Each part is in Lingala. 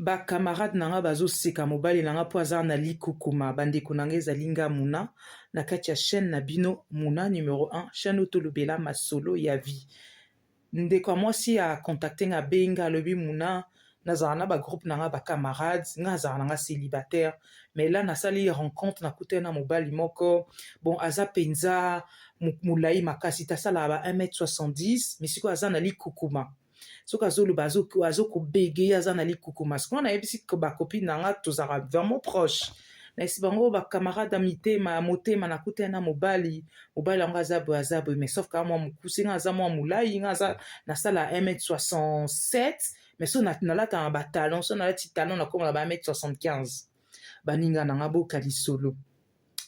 Ba camarade na nga bazoseka mobali na nga mpo aza na likukuma. Bandeko na nga, ezali nga Muna na kati ya chaîne na bino Muna numero 1, chaîne oyo tolobela masolo ya vie. Ndeko ya mwasi acontacter nga, abenga, alobi: "Muna, nazala na bagroupe na nga bacamarade, nga azala na nga célibataire, mais là nasali rencontre, nakutani na mobali moko. Bon, aza mpenza molai makasi te, asalaka ba 1m70, mais sikoyo aza na likukuma. Soki azoloba, azokobege ye, aza na likukuma." Sikoyo nayebisi bacopine na nga, tozalaka vraiment proche, nayebisi bango: "Bacamarade ya mitema ya motema, nakutani na mobali. Mobali yango aza boye, aza boye, mais sauf kaka mwa mokuse. Nga aza mwa molai, nga aza nasala 1m67, mais so nalataka batalon, so nalati talon, nakóma na ba 1m75." Baninga na nga, boka lisolo.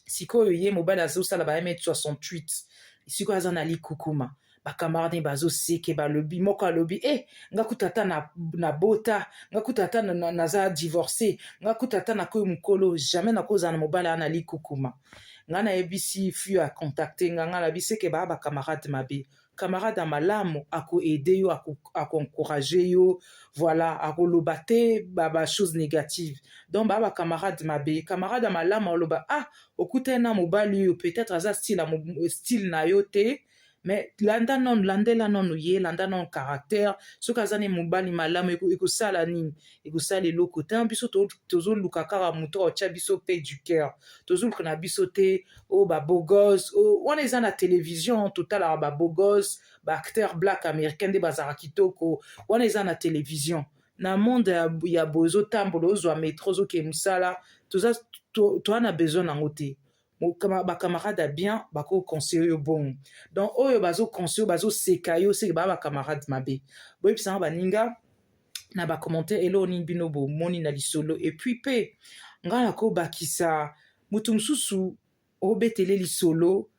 Sikoyo ye mobali azosala ba 1m68, sikoyo aza na likukuma. Bacamarade bazoseke, balobi, moko alobi: "E, nga kuta ata na bota, nga kuta ata naza divorcé, nga kuta ata nakoyi mokolo, jamais nakozala na mobali aa na likukuma." Nga nayebisi fille acontacter nga, nga nayebi seke baa bacamarade mabe. Camarade ya malamu akoaider yo, akoencourager yo, voilà, akoloba te bachose négative. Donc baa bacamarade mabe. Camarade ya malamu aloba: "Ah, okutani na mobali oyo, peut-être aza style na yo te, mais landa nanu, landela nanu ye, landa nanu caractère. Soki aza ne mobali malamu, ekosala nini? Ekosala eloko te." Biso tozoluka kaka moto aotya biso paix du cœur. Tozoluka na biso te oyo babeau gosse wana eza na télévision. Totalaka babeau gosse, baacteur black américain nde bazalaka kitoko. Wana eza na télévision. Na monde ya boye, ozotambola, ozwa métro, ozokende mosala, toza na besoin nango te. Bacamarade ya bien bakoconseiller yo bongo. Donc oyo bazoconseiller, bazoseka yo, seke baa bacamarade mabe. Boyebisanga, baninga, na bacommentaire, eloko nini bino bomoni na lisolo. Et puis mpe ngai nakobakisa, moto mosusu obetele lisolo,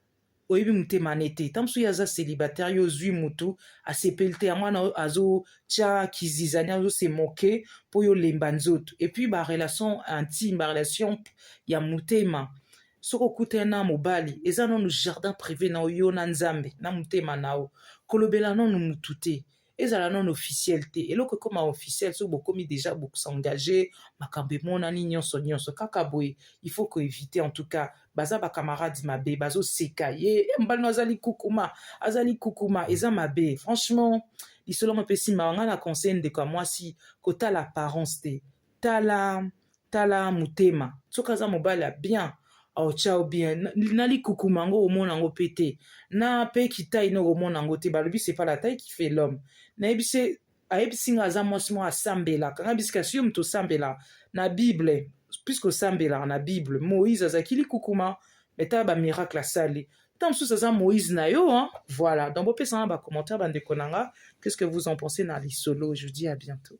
oyebi motema ne te. Ta mosusu ye aza célibataire, yo ozwi motu asepeli te, yango wana azotya kizizani, azose moquer mpo yo olemba nzoto. Et puis barelation intime, barelation ya motema, soki okutani na mobali, eza nanu jardin privé na yo na Nzambe na motema na yo. Kolobela nanu mutu te, ezala nanu officiel te. Eloko ekóma officiel soki bokomi déjà bos'engager, makambo emonani nyonso nyonso kaka boye. Il faut koéviter. En tout cas, baza bacamarade mabe, bazoseka ye: "E, mobali no azali kukuma, azali kukuma." Eza mabe, franchement. Lisolo ngo epesi mawa. Ngai na conseil ndeko ya mwasi: kotala apparence te, tala, tala motema. Soki aza mobali ya bien, aotya bien na likukuma yango, omona yango mpe te, na mpe kitai no omona yango te. Balobi: "C'est pas la taille qui fait l'homme." Nayebisi, ayebisi nga aza mwasi moko asambelaka. Nga bisika si yo moto osambelaka na Bible, puisque osambelaka na Bible, Moïse azalaki likukuma, mais tala bamiracle asali. Ntango mosusu aza Moïse na yo, hein? Voilà, donc bopesanga bacommentaire, bandeko na nga, qu'est-ce que vous en pensez na lisolo? Je vous dis à bientôt.